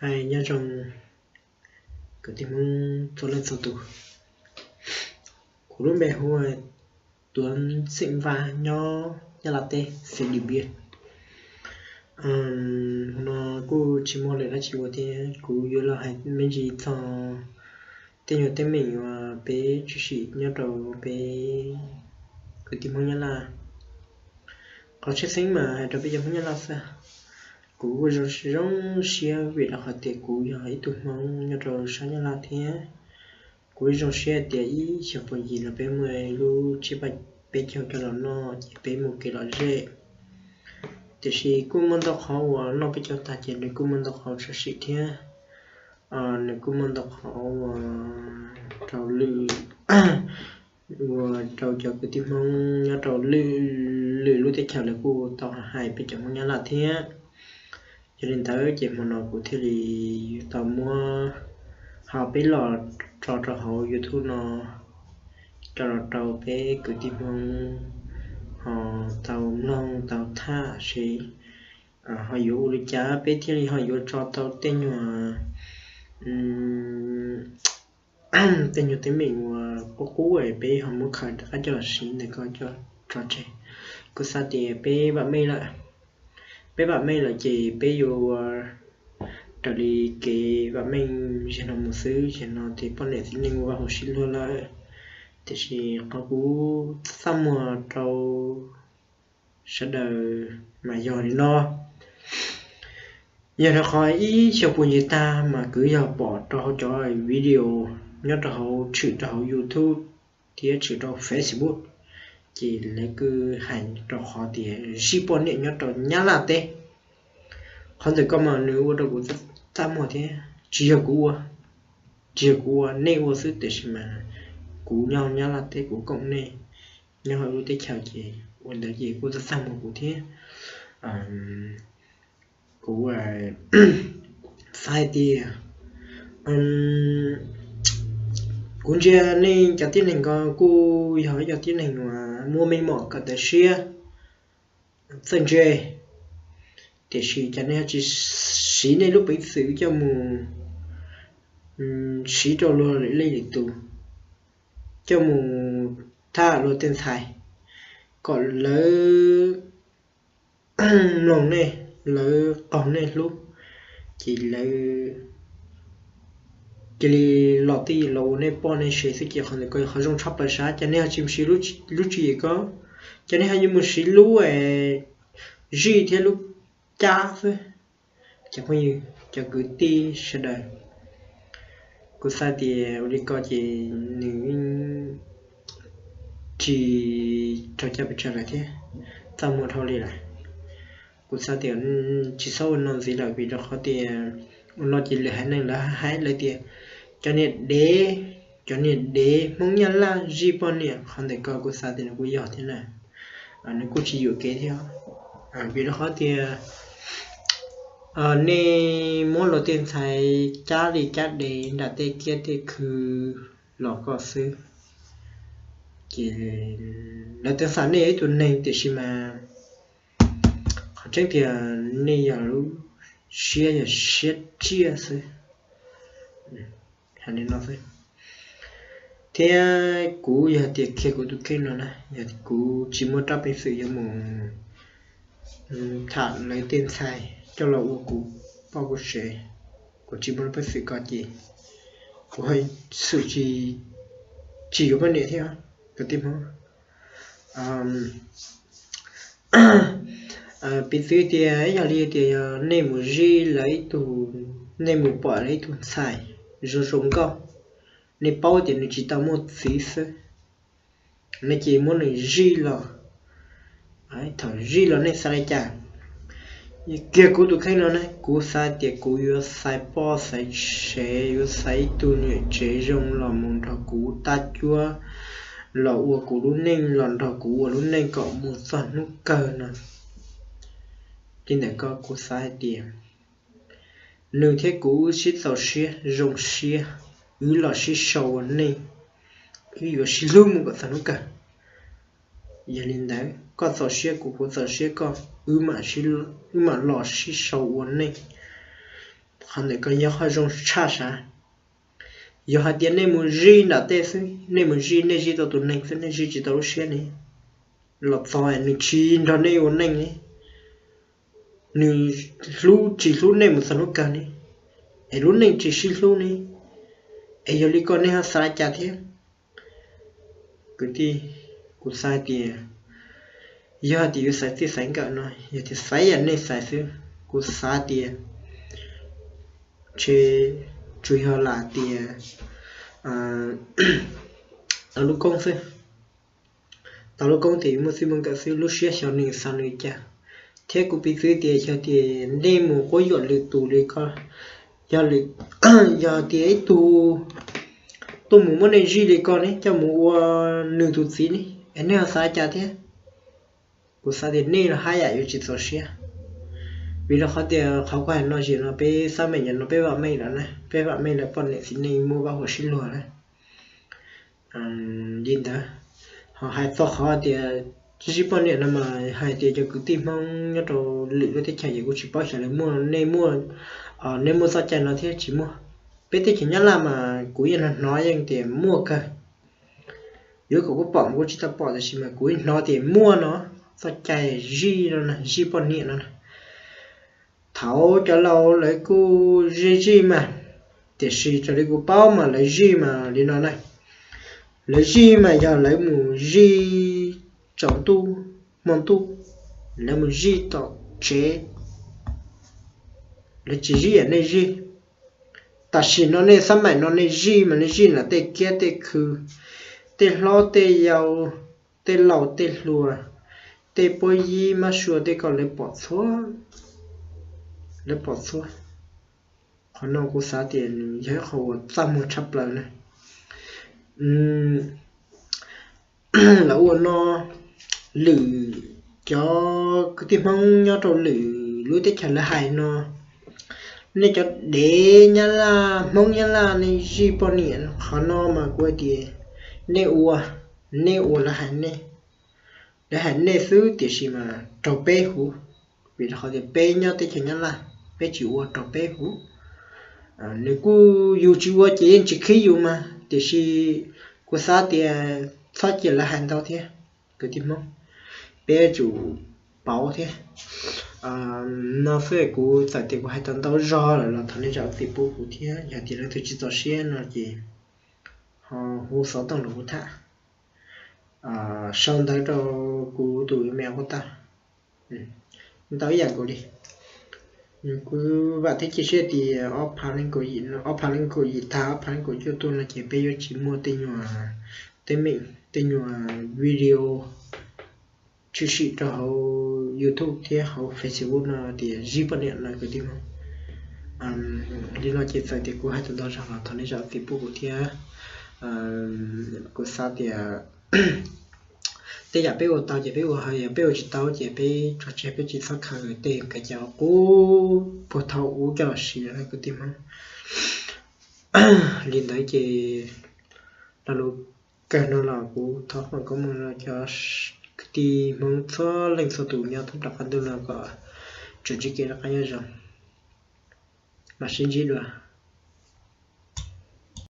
Hais nyob zoo kwv tij Hmoob txhua leej txhua tus. Kuv lub npe hu ua Tuav Xeem Vaj nyob Nyab Laj teb xeev Dim Npiaj. Hmo no kuj tsis muaj lwm dab tsi ua thiab kuv yuav los hais me ntsis txog tej nyuag teeb meem uas peb tshwm sim nyob rau peb kwv tij Hmoob Nyab Laj. Qhov tshwj xeeb mas hais rau peb cov Hmoob Nyab Laj xwb. Kuv kuj zoo zoo siab vim rau qhov tias kuv yog ib tug Hmoob nyob rau sab Nyab Laj thiab. Kuv zoo siab tias ib xyoos puag ncig no peb muaj lub tsiab paj peb caug coj los noj ces peb muaj kev lom zem. Tiam sis kuj muaj ntau qhov uas noj peb caug tag ces nws kuj muaj ntau qhov tshwm sim thiab. Nws kuj muaj ntau qhov uas rau lwm, uas rau cov kwv tij Hmoob nyob rau lwm lub teb chaws lawv kuj tau hais peb cov Hmoob Nyab Laj thiab. Yog li ntawd ces hmo no kuv thiaj li yuav tau muab ho peb los tso rau hauv YouTube no, rau los rau peb kwv tij Hmoob ho tau mloog tau tham seb ho yuav ua li cas peb thiaj li ho yuav tso tau tej nyuag tej nyuag teeb meem uas qub qub peb ho muab khaws rov qab coj los siv ntawm ko coj tso tseg. Kuv xav tias peb vam meej lawm, peb vam meej lawm ces peb yuav raws li kev vam meej zaum no mus xwb. Zaum no ces poj niam txiv neej ua vaj huam sib luag lawm, tiam sis qhov kuv txaj muag rau sawv daws mas yog li no. Yog rau qhov ib xyoos puag ncig tag mas kuv yog pom rau hauv cov video nyob rau hauv, tshwm rau hauv YouTube thiab tshwm rau Facebook, ces lawv kuj hais rau qhov tias zij poj niam nyob rau Nyab Laj teb. Qhov ntawm ko mas nws ua rau kuv txaj muag thiab. Tsis yog kuv ua, tsis yog kuv ua, nej ua xwb, tiam sis mas kuv nyob Nyab Laj teb kuv koom nej nyob hauv lub teb chaws ces ua ntawd ces kuj txaj txaj muag kuv thiab. Kuv xav hais tias kuv ntsia nej cov tib neeg ko kuj yog ib co tib neeg uas muaj meej mom kom tawv siab txawj ntse, tiam sis cas nej ho tsis siv nej lub peev xwm coj mus siv rau luag lwm leej lwm tus, coj mus tham luag tej ntxhais kom lawv mloog nej, lawv qaug nej hlub, ces lawv cia li los tij los ua nej poj nej sev xwb. Ces qhov ntawd ko yog qhov zoo tshaj plaws sab, cas nej ho tsis mus siv lub tswv yim ko, cas nej ho yuav mus siv lub zij thiab lub cab xwb. Cov phooj ywg, cov kwv tij sawv daws, kuv xav tias ua li ko ces nws yeej tsis raug caj pes tsawg lawm thiab, txaj muag dhau li lawm. Kuv xav tias tsis txhob ua no ntxiv lawm vim rau qhov tias ua no ces lwm haiv neeg lawv hais lawv tias cov niag dev, cov niag dev Hmoob Nyab Laj zij poj niam. Qhov ntawm ko kuv xav tias nws kuj yog thiab na, nws kuj tsis yuam kev thiab. Vim rau qhov tias nej muab luag tej ntxhais cab li cab dev nram tej kiab tej khw los koj xwb, ces lawv twb xam nej yog ib tug neeg, tiam sis mas qhov tseeb tiag nej yog lub siab yog siab tsiaj xwb. Hais li no xwb. Thiab kuv yog tias kiag kuv tus kheej no na, yog kuv tsis muaj rab peev xwm yuav mus tham lawv tej ntxhais coj los ua kuv poj kuv sev, kuv tsis muaj rab peev xwm ko ces kuv xum tsis, tsis yuav poj niam thiab. Kwv tij Hmoob, piv txwv tias ib yam li tias yog nej mus zij lawv ib tug, nej mus pom lawv ib tug ntxhais zoo zoo nkauj, nej paub tias nws tsis tau muaj txiv xwb, nej cia muab nws zij los. Thaum zij los nej xav li cas? Kiag kuv tus kheej no na, kuv xav tias kuv yuav xaiv poj xaiv sev, yuav xaiv ib tug niam tsev zoo los mus nrog kuv tab cuab, los ua kuv lub neej, los nrog kuv ua lub neej kom mus txog hnub kawg no. Li ntawm ko kuv xav hais tias nws thiab kuv wb sib txaus siab zoo siab, wb los sib sau ua neej, wb yuav sib hlub mus kom txog hnub kawg. Yog li ntawd koj txaus siab kuv, kuv txaus siab koj, wb mam los sib sau ua neej. Qhov ntawm ko yog qhov zoo tshaj sav. Yog hais tias nej mus zij nram tej xwb, nej mus zij, nej zij tau tus neeg xwb, nej zij tsis tau lub siab ne, los txog nws tsis nrog nej ua neej ne, nws hlub tsis hlub nej mus txog hnub kawg ne, es lub neej tsis sib hlub ne, es yog li ko nej ho xav li cas thiab? Kwv tij, kuv xav hais tias yog hais tias yuav xaiv txij xaiv nkawm no, yog tias xaiv yam nej xaiv xwb, kuv xav tias tsheb tsuas yog lam tias tau lub koob xwb. Tau lub koob tias yuav muaj txij muaj nkawm xwb, lub siab xyov nws xav nws cas. Thiab kuv piv txwv tias yog tias nej mus quab yuam lwm tus li ko, yog, yog tias ib tug tuaj mus muab nej zij li ko ne, coj mus ua nws tus txiv ne, es nej ho xav cas thiab? Kuv xav tias nej los haj yam yuav tsis txaus siab, vim rau qhov tias qhov kuv hais no, zaum no peb xab meem, zaum no peb vam meej lawm na, peb vam meej lawm, poj niam txiv neej muaj vaj huam sib luag na. Li ntawd, ho hais txog qhov tias zij poj niam no mas hais tias cov kwv tij Hmoob nyob rau lwm lub teb chaws ces kuv tsis paub xyov lawv muaj, nej muaj, nej muaj txoj cai no thiab tsis muaj. Peb teb chaws Nyab Laj mas kuv yeej hnov hnov yeej tias muaj kawg. Yuav kom kuv pom mas kuv tsis tau pom, tab sis mas kuv hnov tias muaj no, txoj cai zij no, zij poj niam no. Thaum cov laus lawv kuj zij zij mas, tiam sis raws li kuv paub mas lawv zij mas li no na. Lawv zij mas yog lawv mus zij tsaus ntuj hmo ntuj, lawv mus zij tom tsev, lawv tsis zij yam nej zij. Tam sim no nej xab maim no nej zij mas nej zij nram tej kiab tej khw, tej hlob tej yau, tej laus tej hluas, tej puab yib mab sua tej ko lawv pom txhua, lawv pom txhua. Qhov no kuv xav tias nws yog ib qho uas txaj muag tshaj plaws na. Lawv ua no, lwm cov kwv tij Hmoob nyob rau lwm lub teb chaws lawv hais no, nej cov dev Nyab Laj, Hmoob Nyab Laj nej zij poj niam, qhov no mas kuv hais tias nej ua, nej ua lawv hais nej, lawv hais nej xwb, tiam sis mas raug peb huv, vim rau qhov tias peb nyob teb chaws Nyab Laj peb tsis ua raug peb huv. Nws kuj, yus tsis ua ces yeej tsis khib yus mas, tiam sis kuv xav tias txhob cia lawv hais ntau thiab, kwv tij Hmoob, peb tsum pauv thiab. No xwb, kuv txawm tias kuv hais tau ntau zog lawm los thov nej zam txim pub kuv thiab, yog tias leej twg tsis txaus siab no ces ho hu xov tooj los kuv tham, sau ntawv rau kuv tus email kuj tau. Ntau ib yam nkaus li. Kuv vam thiab cia siab tias ob phav leej kaum yim, ob phav leej kaum yim tag ob phav leej kaum cuaj tuaj no ces peb yuav tsis muaj tej nyuag teeb meem, tej nyuag video tshwm sim rau hauv YouTube thiab hauv Facebook no tias zij poj niam no, kwv tij Hmoob. Li no ces txawm tias kuv hais tau ntau zog los thov nej zam txim pub kuv thiab. Kuv xav tias tej yam peb ua tau ces peb ua, ho yog peb ua tsis tau ces peb tso tseg, peb tsis txhob khaws tej kev cai qub puag thaum ub coj los siv na, kwv tij Hmoob. Li ntawd ces lo lus kawg no los kuv thov foom koob hmoov rau cov kwv tij Hmoob txhua leej txhua tus nyob thoob plaws qab ntuj no kom tsuas ntsib kev noj qab nyob zoo. Mam sib ntsib dua.